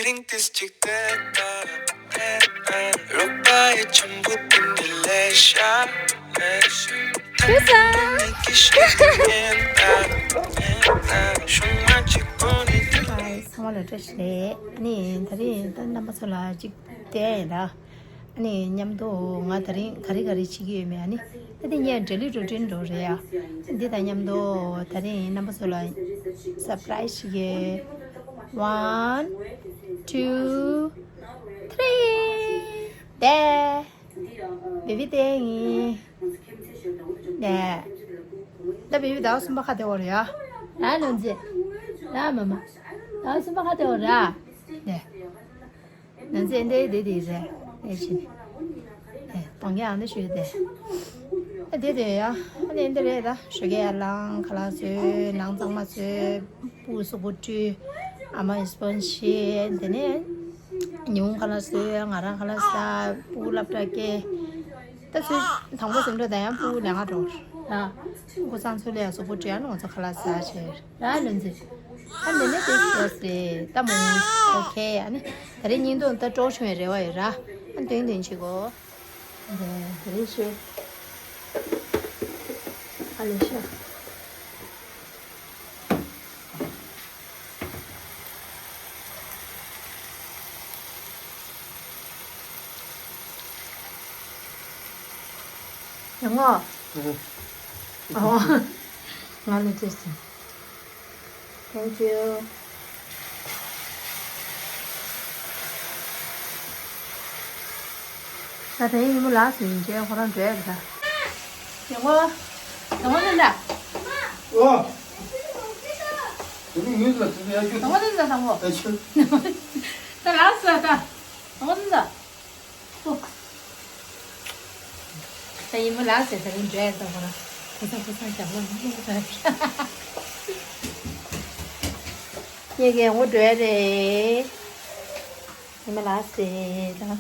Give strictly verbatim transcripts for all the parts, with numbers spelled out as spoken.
ཏིས་ཅིག་ཏེ་ཏ་ཏེ་ཏ་རོགས་པ་ཡི་ཆེན་པོ་ཏིན་ཏི་ལེ་ཤ་ལེ་ཤ། ཏུ་ས་ནི་ཀི་ཤི་ཏི་ཉན་ཏ་ཏེ་ཏ་ཤུ་མ་ཅིག་པོ་ནི་ཏུ། ཚང་མ་ལ་བཀྲ་ཤིས་བདེ་ལེགས། ཨ་ནི་ད་རིང་ད་རྣམ་པ་ཚོ་ལ་ཅིག་བསྟན་ཡིན་ད། ཨ་ནི་མཉམ་དུ་ང་ད་རིང་ག་རེ་ག་རེ་བྱེད་ཀྱི་ཡོད་མེད། ཨ་ནི་ད་དེ་ངས་ཌེ་ལི་རུ་ཊིན་འགྲོ་རེད་ཡ། འདི་དང་མཉམ་དུ་ད་རིང་རྣམ་པ་ཚོ་ལ་སར་པ་རའི་ཛི་ཞིག་གི། One, two, three. དེ་བེ་བི་དེ་ཡིན། དེ་ད་བེ་བི་ཟླ་བ་གསུམ་པ་ཁ་དེ་བོ་རེད་ཡ། ར་ལོན་ཛི། ར་མ་མ། ཟླ་བ་གསུམ་པ་ཁ་དེ་བོ་ར། དེ། ང་ཚོས་འདི་འདི་འདི་རེད། ཨེ་ཕྱིན། ཨེ་གཏོང་རྒྱ་ཨང་འདི་ཞུས་ཏེ། ཨེ་འདི་འདི་ཡ། ཨ་ནི་འདི་རེད་ད། ཞོགས་ཀས་ཡར་ལངས་ཁ་ལག་བཟོས། ནང་གཙང་མ་བཟོས། སྤུ་གུ་གཟུགས་པོ་བཀྲུས། ཨ་མ་ཡི་སྤོན་ཤེས། དེ་ནས་ཉི་ཧོང་ཁ་ལག་བཟོས། ང་རང་ཁ་ལག་ཟ། སྤུ་གུ་སློབ་གྲྭ་སྐྱེལ། ད་ཚོད་དང་པོ་ཟིན་འགྲོ་ད་ཡང་སྤུ་གུ་ལས་ཀ་འགྲོ་ར། ཀུ་སང་ཚོད་ལ་ཡང་གཟུགས་པོ་བཀྲུས་ཡང་ང་ཚོ་ཁ་ལག་ཟ་བྱས། ར་ལོན་ཛི། ཨ་ནི་ནི་དེ་ཤོས་རེད་ད་མོ། ཨོ་ཁེ། ཨ་ནི་ད་རེས་བརྙན་ཐུང་ད་སྤྲོ་བྱུང་བའི་རེ་བ་ཡོད་ར། ཨ་ནི་དོན་དོན་བྱེད་གོ། ད་རེས་ཤོས། ཨ་ལེ་ཤོས། ཡོང་ངོ་། ཨོ། ང་ལ་ཅེས་ཟེར། Thank you. ད་དེ་ཡིན་མོ་ལགས་སུ་ཡིན་ཅེས་ཁོ་རང་འགྲོ་ཡ་རེད་ད། ཡོང་ངོ་། དང་པོ་ལ་འདྲ། ཨོ། དེ་ནི་ཡིན་ལ་དེ་ནི་ཡ་ཁྱོད། དང་པོ་ལ་འདྲ་དང་པོ། ད་ཁྱོད། ད་ལགས་སུ་ད། དང་པོ་ལ་འདྲ། ད་ཡིན་མོ་ལགས་ཟེར་ད་རིང་འགྲོ་ཡ་ད་ཁོ་རང་། ཁོ་ཚང་ཁོ་ཚང་རྒྱབ་ལོགས་མི་ལོག་ད། ངེད་ཀྱི་ངོ་འགྲོ་ཡ་རེད། ཡིན་མོ་ལགས་ཟེར་ད།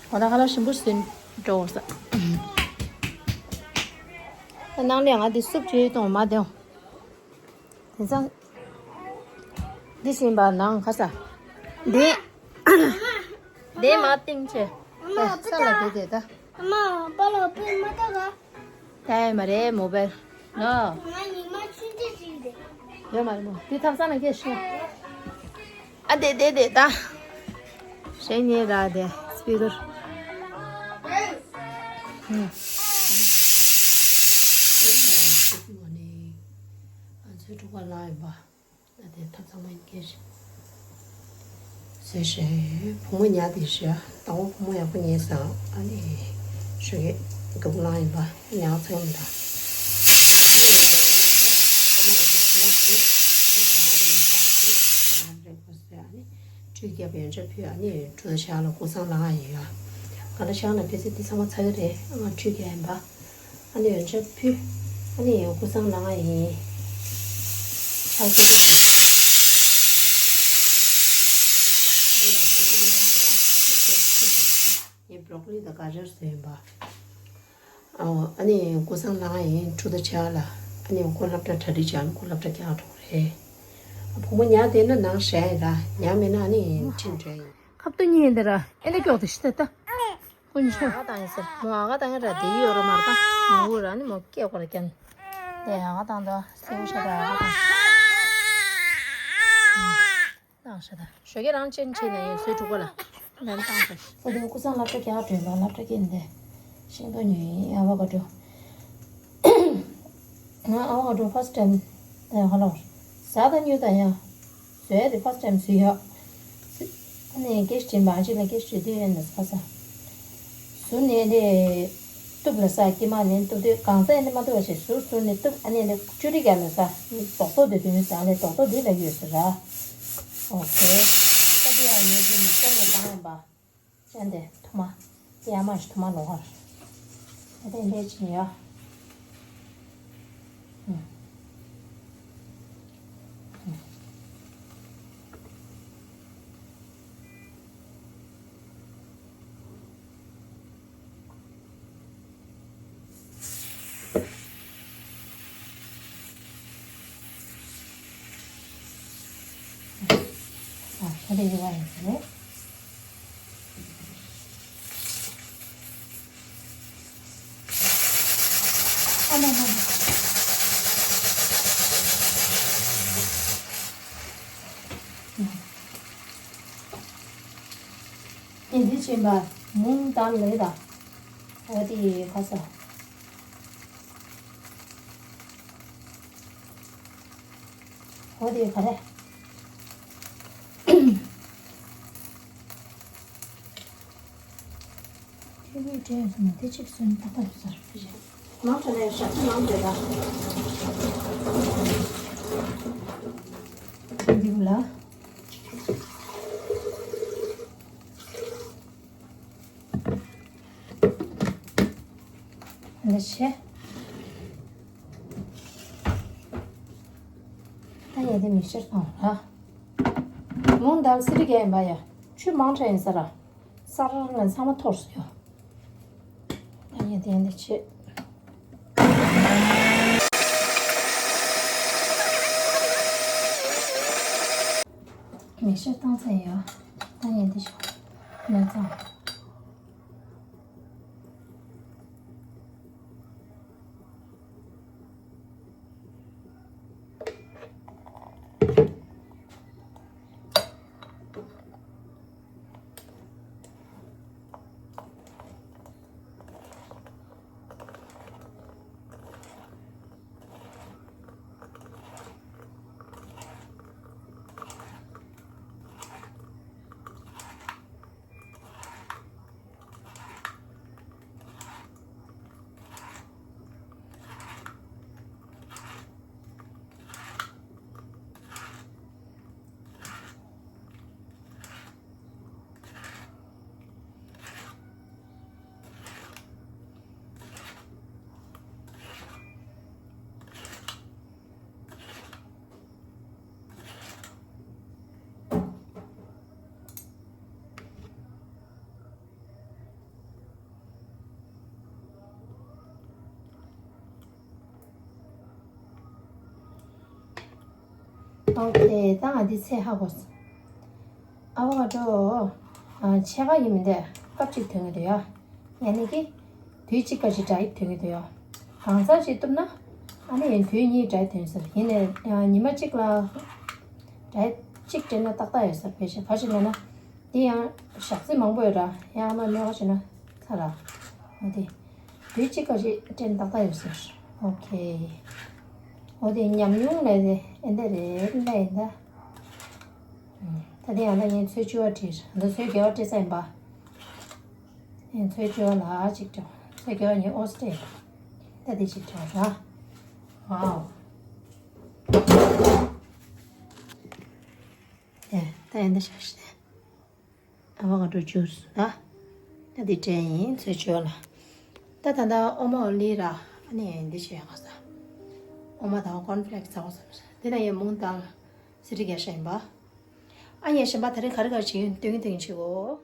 འོ་ད་ཁ་ལག་ཞིམ་པོ་ཟོས་འགྲོ་ས། ད་ནང་ལས་ང་འདི་སུབ་བྱེད་གཏོང་མ་དེའོ། དེང་སང་། འདི་བཞིན་པ་ནང་ཁ་ས། འདི། འདི་མ་བཏིང་བྱས། ཨ་མ། ས་ལ་བསྡད་བསྡད་ད། ཨ་མ། པ་ལ་པི་མ་ཏ་ག་ད་ཡ་མ་རེད་མོ་བལ། ནོ། ང་ཉི་མ་ཆུང་ཆུང་ཞིག་རེད། ཡོད་མ་རེད་མོ། འདི་ཐབ་ཚང་ལ་སྐྱེས་ཤོག་ཨ་དེ་དེ་དེ་ད། ཞེ་ཉེ་ར་དེ་སྤི་ཏུར། ང་ཚོའི་ཕྲུ་གུ་ལ་ཡིན་པ། ད་དེ་ཐབ་ཚང་མ་ཡིན་སྐྱེས་ཤིག་ཟེར་ཞེས་བུ་མོ་ཉལ་དེ་ཞེས་དང་པོ་བུ་མོ་ཡག་པོ་ཉལ་སོང་། ཨ་ནི་ཞོགས་ཀས་དགའ་པོ་ལངས་ཡིན་པ་ཉལ་ཚང་ཡིན་ད། ཁྲུས་བརྒྱབ་ཡོན་ཆབ་ཕུལ། ཨ་ནི་གྲུ་ཤག་ལ་ཀུ་སང་ལངས་ཡིན་ཡ། ག་ལ་ཤག་ན་ཕི་སི་འདི་ཚང་མ་ཚར་གི་རེད། ང་ཁྲུས་བརྒྱབ་ཡིན་པ། ཨ་ནི་ཡོན་ཆབ་ཕུལ། ཨ་ནི་ཡང་ཀུ་སང་ལངས་ཡིན། ཕྱག་འཚལ་ལོ། ངས་བྲོ་ཀོ་ལི་དང་ག་རེར་བཟོས་ཡིན་པ། ཨོ། ཨ་ནི་ཀུ་སང་ལངས་ཡིན་ཁྲུ་དང་ཆ་ལ། ཨ་ནི་ཁོ་སློབ་གྲྭ་གྲ་སྒྲིག་བྱས་ནས་ཁོ་སློབ་གྲྭ་རྒྱག་འགྲོ་གི་རེད། བུ་མོ་ཉལ་བསྡད་ན་ནང་བཞིན་ར། ཉལ་མེད་ན་ཨ་ནི་ཁྲིད་འགྲོ་ཡིན། ཁབ་ཏུ་ཉིན་འདི་ར་ཨེ་འདྲ་མགྱོགས་དུ་ཤི་ད་ད། ཀུན་ཤོད། ང་བཏང་ཡིན་ཟེར། མོ་ཨ་ཁ་བཏང་ཡིན་ར་དེ་ཡོད་ར་མ་རེད་ད། ངུ་ར་ནི་མོ་སྐད་ཀོ་ར་ཀྱང་། དེ་ཨ་ཁ་བཏང་ད་སེའུ་ཤ་ད་ཨ་ཁ་བཏང་། བཏང་ཤ་ད། ཞོགས་ཀས་རང་ཅན་ཆེ་ནས་ཡོད་སོའི་དྲུག་པ་ལ། ལན་བཏང་ཤ། ས་དེ་ཀུ་སང་སློབ་གྲྭ་རྒྱག་འགྲོ་ཡིན་པ། སློབ་གྲྭ་སྐྱེལ་འདི། ཤིང་ཏོག་ཉོས་ཡིན་ཨ་བ་ག་ཏྲོ། ང་ཨ་བ་ག་ཏྲོ་ཕར་སི་ཊེམ་དེ་ཧ་ལོ། ཟ་དང་ཉོས་དང་ཡ། བཟོས་ཏེ་ཕར་སི་ཊེམ་བཟོས་ཡོད། ཨ་ནི་སྐད་ཆ་དྲིས་པ་ཨ་ཅེ་ལ་སྐད་ཆ་དྲིས་དུས་ཨེ་འདྲ་ཟ་ས། ཟུར་ནས་ཨེ་འདྲ་གཏུབ་ལ་ཟ། ཀྱེ་མ་ལན་གཏུབ་དུས་གང་ཟག་ཨེ་འདྲ་མ་གཏུབ་པ་བྱས་ཟུར་ཟུར་ནས་གཏུབ། ཨ་ནི་ཨེ་འདྲ་ཅུ་རི་རྒྱག་ལ་ཟ། རྡོག་རྡོག་དེ་དོན་ཟ་ལས་རྡོག་རྡོག་དེ་ལ་ཡོད་ཟེར་ར། ཨོ་ཁེ། ད་དེ་ཡང་ཉོས་དུས་ནི་སེམས་ལ་བཏང་ཡིན་པ། ཅན་དེ་ཐུ་མ། ཡ་མ་ཞིག་ཐུ་མ་ལོག་གར། ཨ་དེ་འདྲས་ཅི་ཡ། ཨུམ། ཨུམ། ཨུམ། ཨ། ད་དེ་ཡོད་པ་ཡིན་ཟེར། ཨ་མ་མ་མ། དེ་འདི་ཕྱིན་པ་མུང་དང་ལས་དང་། འོ་དེ་ཁ་ས། འོ་དེ་ག་རེ། ཁྱེད་ཀྱིས་དྲན་སོང་ན་དེ་གཅིག་སོན་ཏག་ཏག་ཡོད་ས་རེད། མང་ཆེ་ནས་ཞབས་ཕྱི་མང་དེ་དང་། འདི་ལ། འདི་བྱས། ད་ཡ་དེ་མིག་སར་གཏོང་ར། མུང་དང་སི་རི་ག་ཡིན་པ་ཡ། ཆུ་མང་དྲགས་ཡིན་ས་ར། ས་ར་ལ་ཚང་མ་འཐོར་སོང་ཡ། ད་ཡ་དེ་འདི་བྱས། མིག་སར་བཏང་ཚར་ཡ། ད་ཡ་འདི་བྱས། ནས་ཚང་། ཨོ་ཁེ། ད་ང་འདི་ཚད་ཧ་གོ་སོང་། ཨ་བོ་ཀ་ཌོ། ཨ། ཕྱེད་ཀ་ཡིན་མིན་དེ་ཀབ་གཅིག་ཐོན་གྱི་འདུག་ཡ། ཡ་ནི་གི། དུས་གཅིག་ག་ཞིག་ཌ་ཡེཊ་ཐོན་གྱི་འདུག་ཡ། གང་ཚར་ཞིག་གཏུབ་ན། ཨ་ནི་ཡང་དུས་གཉིས་ཌ་ཡེཊ་ཐོན་ཟེར། ཡིན་ནའི་ཡང་ཉི་མ་གཅིག་ལ་ཌ་ཡེཊ་གཅིག་སྤྲད་ན་ཏག་ཏག་ཡོད་ས་རེད། ཕལ་ཆེར་ག་ཞིག་ལབ་ན། འདི་ཡང་ཞག་ཚི་མང་པོ་ཡོད་ར། ཡང་ཨ་མ་སྨྱོ་བ་བྱས་ན་ཚར་ར། འོ་དེ། དུས་གཅིག་ག་ཞིག་སྤྲད་ན་ཏག་ཏག་ཡོད་ས་རེད། ཨོ་ཁེ། འོ་དེ་ཉམས་མྱོང་ལས་དེ་ཨེ་འདྲ་རེད་ལས་ཡིན་ད། ད་དེ་ཡང་ད་ངས་ཚོས་བཅུ་པ་བྲིས། ད་ཚོས་བརྒྱད་པ་སྤྲད་ས་ཡིན་པ། ངས་ཚོས་བཅུ་པ་ལ་གཅིག་སྤྲད། ཚོས་བརྒྱད་པ་ངས་ཨོ་སྤྲད། ད་དེ་གཅིག་སྤྲད་ར། ཝའོ། ཨེ། ད་ཡིན་ད་ཤག་ཤི་ཏེ། ཨ་བ་ག་ཌོ་ཇུས་ལ། ད་དེ་སྤྲད་ཡིན་ཚོས་བཅུ་པ་ལ། ད་ད་ད་ཨོ་མ་ཨོ་ལི་ར། ཨ་ནི་འདི་བྱས་ཡོང་ས། ཨོ་མ་དང་ཀོན་ཕི་ལེག་སི་ཚ་བོ་ཟ་མི་ས། དེ་ན་ཡང་མུང་དང་སི་རི་ག་ཤ་ཡིན་པ། ཨ་ཡ་གཞན་པ་དེ་རིང་ག་རེ་ག་རེ་བྱེད་ཀྱི་ཡོད། སྟོན་གྱི་སྟོན་གྱི་བྱེད་གོ།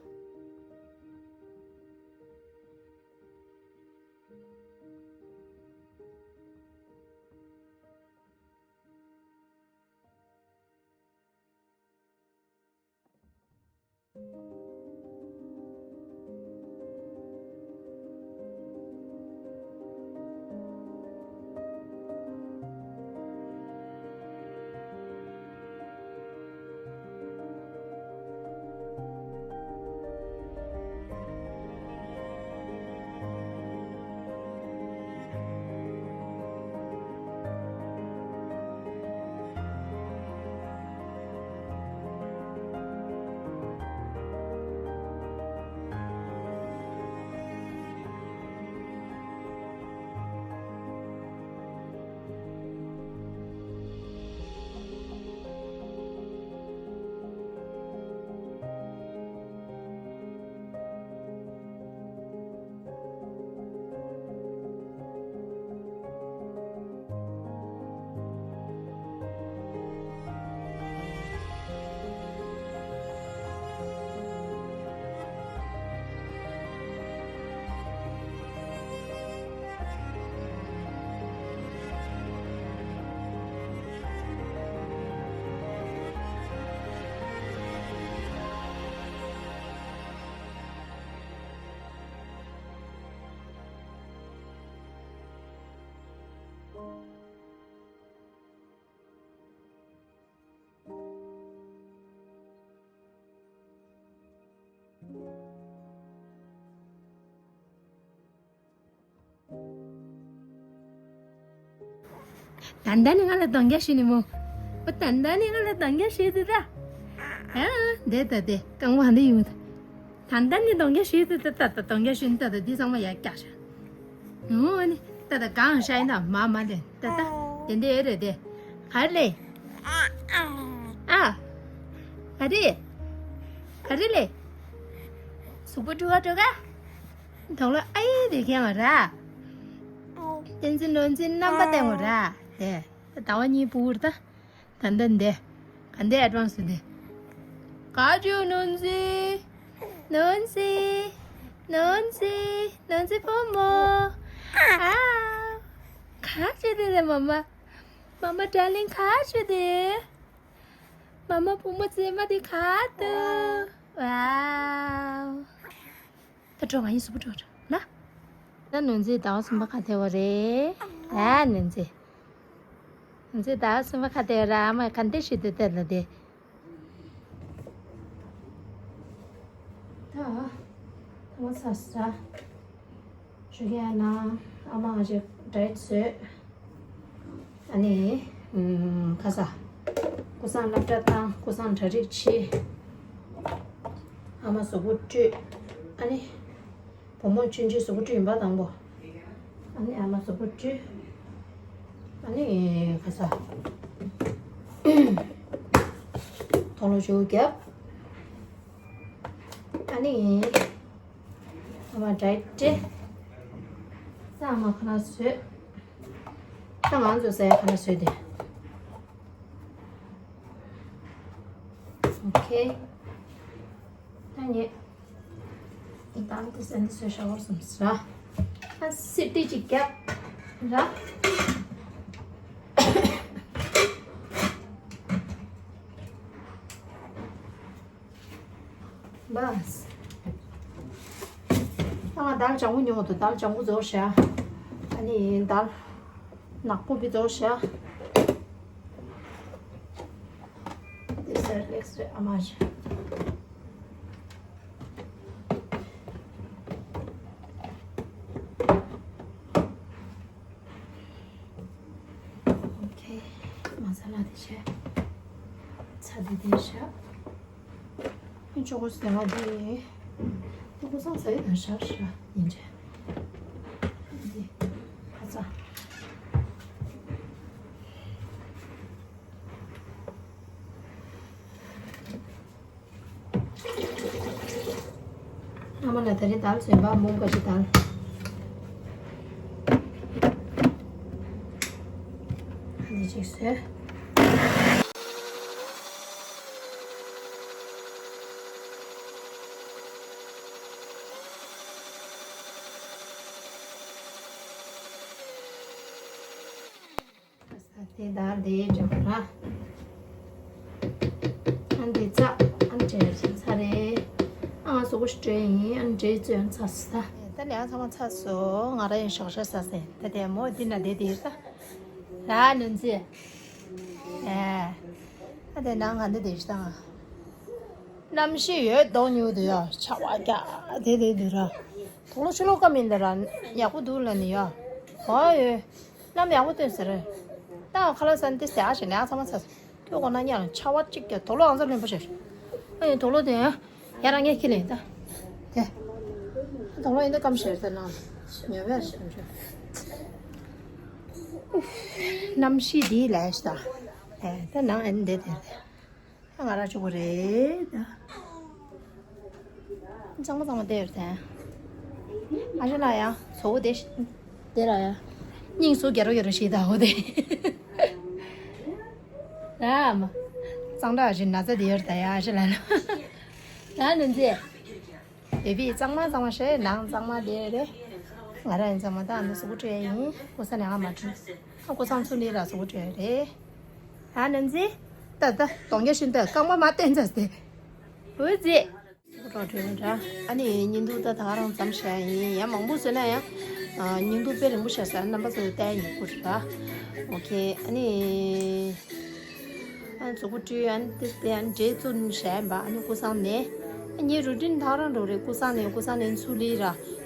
ད་ལྟ་ནི་ང་ལ་གདོང་རྒྱག་ཞུས་ནི་མོ། ཨོ་ད་ལྟ་ནི་ང་ལ་གདོང་རྒྱག་ཞུས་ཏེ་ད། ཨ་འདས་ད་འདས་རྐང་པ་འདི་ཡོང་ད། ད་ལྟ་ནི་གདོང་རྒྱག་ཞུས་ཏེ་ད་ད་ད་གདོང་རྒྱག་ཞུས་ནི་ད་ད་འདི་ཚང་མ་ཡར་བཀྱག་ཤག་ཨོ་ནི་ད་ད་གང་ཤ་ཡིན་ད་མ་མ་ལེན་ད་ད་དེ་འདི་ཨེ་རེད་དེ། ག་རེ་ལེ། ཨ། ག་རེ། ག་རེ་ལེ། གཟུགས་པོ་བཀྲུ་ག་བཀྲུ་ག་དོག་ལོ་ཨ་ཡེ་དེ་ཁྱེད་ང་ར། བསྟན་འཛིན་ནོར་འཛིན་རྣམ་པ་བསྟན་དགོས་ར། དེ། ད་ཟླ་བ་གཉིས་སྤུ་གུར་ད། ད་འདི་འདི། ག་འདི་ཨེ་ཌི་ཝན་སི་འདི། ག་ཅུ་ནོར་འཛིན། ནོར་འཛིན། ནོར་འཛིན། ནོར་འཛིན་བུ་མོ། ཨ། ག་ཅུ་དེ་རེད་མ་མ། མ་མ་ཌར་ལིང་ག་ཅུ་དེ། མ་མ་བུ་མོ་མཛེས་མ་དེ་ག་འདུག་ཝའོ། ད་འགྲོ་ང་ཡིན་གཟུགས་པོ་འགྲོ་འགྲོ་ན། ད་ནོར་འཛིན་ཟླ་བ་གསུམ་པ་ག་ཐེ་བ་རེད། ཨ་ནོར་འཛིན། ནོར་འཛིན་ཟླ་བ་གསུམ་པ་ག་ཐེ་བ་ར་ཨ་མ་ག་འདི་ཞིག་འདུག་ལྟ་ལ་དེ། ད། ད་ང་ཚ་ས། ཞུ་གི་ཡ་ན་ཨ་མ་ང་ཅིག་ཌའེ་ཊི་བཟོས། ཨ་ནི། ཨུམ། ཁ་ས། ཀུ་སང་སློབ་གྲྭ་བཏང་ཀུ་སང་གྲ་སྒྲིག་བྱས། ཨ་མ་གཟུགས་པོ་བཀྲུས། ཨ་ནི། བུ་མོ་ཆུང་ཆུང་གཟུགས་པོ་བཀྲུས་ཡིན་པ་དང་པོ། ཨ་ནི་ཨ་མ་གཟུགས་པོ་བཀྲུས། ཨ་ནི་ཁ་ས། དོག་ལོ་ཆུང་བརྒྱབ། ཨ་ནི། ཨ་མ་ཌའེ་ཊི་སྤྲད། ས་ཨ་མ་ཁ་ལག་བཟོས། ད་ང་ཚོ་ཟ་ཡ་ཁ་ལག་བཟོས་ཏེ། ཨོ་ཁེ། ད་ངས་ད་འདི་ཟ་འདི་བཟོས་ཤ་བར་སོང་ཟ། ཨ་སི་ཏི་ཅིག་བརྒྱབ་ར། བས། ད་ང་དལ་ལྕང་པོ་ཉོ་འདུག་དལ་ལྕང་པོ་རྫོགས་ཤག་ཨ་ནི་དལ་ནག་པོ་བི་རྫོགས་ཤག་དེ་སེར་ལེགས་རེད་ཨ་མ་ཞིག་ཨོ་ཁེ། མ་ས་ལ་དེ་བྱས། ཚྭ་དེ་དེ་བཞག་ཨེ་ཅོ་གོ་སི་དེ་ང་དེ། དེ་ཀུ་སང་ཟ་ཡི་དང་ཞག་ཞག་ཡིན་ཅེ། དེ། ཁ་ཚ། ཨ་མ་ལ་དེ་རིང་དལ་ཟོན་པ་མོང་ག་ཅི་དལ། ཨ་ནི་ཅིག་ཟོས། དེ་ལྟར་དེའི་སྦྱོར་བ། ཨ་འདི་ཚ། ཨ་འདྲེ་ཚ་རེད། ཨ་ང་གཟུགས་པོ་ཞིག་འདྲེ་ཡིན། ཨ་འདྲེ་བཙོན་ཚ་སི་ད། ད་ལས་ཨ་ཚང་མ་ཚ་སོ། ང་ར་ཡང་ཞོགས་ཤ་ཟ་ཟེ། ད་དེ་མོ་འདི་ན་བསྡད་དེ་ཡོད་ད། ར་ནོན་ཙི། ཨེ། ད་དེ་ནང་ང་འདི་བསྡད་ཤི་ད་ང་། གནམ་གཤིས་ཡོད་མདོག་ཉུང་དུ་ཡོད། ཆར་པ་རྒྱག་དེ་དེ་དུས་ར། དུག་ལོག་ཕྱི་ལོག་ཀ་མིན་ད་ར་ཡག་པོ་འདུག་ལ་ནི་ཡ། ཧོ་ཡོད། གནམ་ཡག་པོ་སྟོན་ཟེར། ད་ཁ་ལག་ཟ་ནི་དེ་ཟ་ཞེ་ནས་ཨ་ཚང་མ་ཚ། ཐོས་གོ་ན་ཉག་ཆར་པ་གཅིག་ཀྱང་དུག་ལོག་ཨང་ཚ་ལོན་པོ་ཞེ། ཨ་ཡིན་དུག་ལོག་དེ་ཡ་རང་ངས་ཁྱི་ལེན་ད། དེ། དུག་ལོག་ཡིན་ད་སྐམ་ཞེ་ཟེར་ན། ཉོ་བས་ཞེ་འཇོ། གནམ་གཤིས་འདི་ལས་ཤི་ད། ཨེ་ད་ནང་ཨེ་འདི་དེ་དེ། ང་ར་ཆོག་གི་རེད། གཙང་མ་གཙང་མ་བལྟས་ཡོད་དེ། ཨ་ཞེ་ལ་ཡ་བཟོ་བོ་དེ་དེ་ར་ཡ། སྙིང་སུ་རྒྱ་རོ་རྒྱ་རོ་ཞིག་ད་འོ་དེ། ར་མ། གཙང་སྦྲ་ཞིག་ན་ཚ་དེ་ཡོད་ད་ཡ་ཨ་ཞེ་ལ་ལ། ད་ནན་ཙེ། བེ་བི་གཙང་མ་གཙང་མ་ཞེ་ནང་གཙང་མ་དེ་རེད། ང་ར་ཡིན་གཙང་མ་ད་ཨ་ནི་སུ་གུ་ཁྲུ་ཡ་ཡིན་ཀུ་ས་ནས་ཨ་མ་ཁྲུ། ཨ་ཀུ་སང་ཚུ་ནི་ར་སུ་གུ་ཁྲུ་ཡ་རེད། ཨ་ནན་ཙི། ད་ད་གདོང་རྒྱག་བཞིན་ད་རྐང་པ་མ་བསྟན་ཚ་སྟེ། འུ་ཙི། སུ་གུ་ཁྲུ་ཡ་ར། ཨ་ནི་བརྙན་ཐུང་ད་ད་ག་རང་ཙམ་བྱས་ཡིན་ཡང་མང་པོ་བཟོས་ན་ཡང་། བརྙན་ཐུང་དཔེ་རིང་པོ་བྱས་ཟེར་རྣམ་པ་ཚོ་བལྟས་ཡོང་གི་རེད་པ། ཨོ་ཁེ་ཨ་ནི། ཨ་ནི་གཟུགས་པོ་བཀྲུས་ཨ་ནི་དེ་དེ་ཨ་ནི་འབྲས་བཙོས་བྱས་ཡིན་པ་ཨ་ནི་ཀུ་སང་ནས། ཨ་ངའི་རུ་ཊིན་ད་ག་རང་འགྲོ་རེད་ཀུ་སང་ནས་ཀུ་སང་ནས་ཚུ་ལི་ར།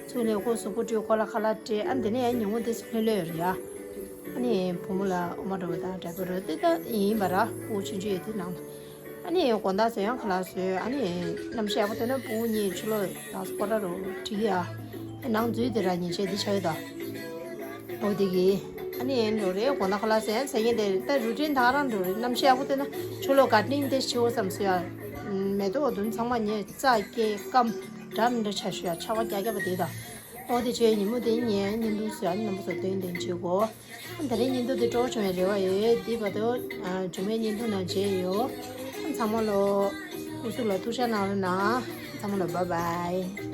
ཚུ་ལི་ཁོ་གཟུགས་པོ་བཀྲུས་ཁོ་ལ་ཁ་ལག་སྤྲད་ཨ་ནི་དེ་ནས་ཨ་ནི་ཉིན་མོ་དེ་ཚུ་ལྷོད་ལྷོད་ཡོད་རེད་ཡ། ཨ་ནི་བུ་མོ་ལ་འོ་མ་འགྲོ་བ་དང་འདྲ་པོ་རེད་དེ། ད་ཡིན་པ་ར་སྤུ་གུ་ཆུང་ཆུང་ཡོད་དུས་ནང་ཨ་ནི་དགོང་དག་བཟོ་ཡང་ཁ་ལག་བཟོས། ཨ་ནི་གནམ་གཤིས་ཡག་པོ་ཐོན་ན་སྤུ་གུ་གཉིས་ཕྱི་ལོགས་དང་སྐོར་ར་རུ་ཁྲིད་ཡ། ནང་འཛུལ་དེ་ར་ཉིན་ཆད་འདི་ཆགས་ཡོད་ད། འོ་དེ་གི་ཨ་ནི་འགྲོ་རེད། དགོང་དག་ཁ་ལག་ཟས་ཟ་མཁན་དེ་ད་རུ་ཊིན་དང་རང་འགྲོ་རེད། གནམ་གཤིས་ཡག་པོ་ཐོན་ན་ཕྱི་ལོགས་གར་ཌེ་ནིང་དེ་ཆེ་བོ་ཙམ་བཟོས་ཡ། མེ་ཏོག་འདུན་ཚང་མ་ཉེ་རྩ་སྐྱེས་སྐམ་འདྲ་མི་འདྲ་ཆ་ཞུ་ཡ་ཆར་པ་རྒྱག་རྒྱག་པ་དེ་ད། འོ་དེ་བྱས་ཉིན་མོ་དེ་ངས་བརྙན་ཐུང་བཟོས། ཨ་ནི་རྣམ་པ་ཚོ་སྟོན་སྟོན་བྱེད་གོ། ད་རེས་བརྙན་ཐུང་འདི་སྤྲོ་བྱུང་བའི་རེ་བ་ཡོད། འདི་བར་དུ་ཨ་ཇུ་མའི་བརྙན་ཐུང་ནང་མཇལ་ཡོང་། ཚང་མ་ལོ་སྐུ་གཟུགས་ལ་ཐུགས་ཤ་གནང་རོགས་གནང་། ཚང་མ་ལོ་བཱའི་བཱའི།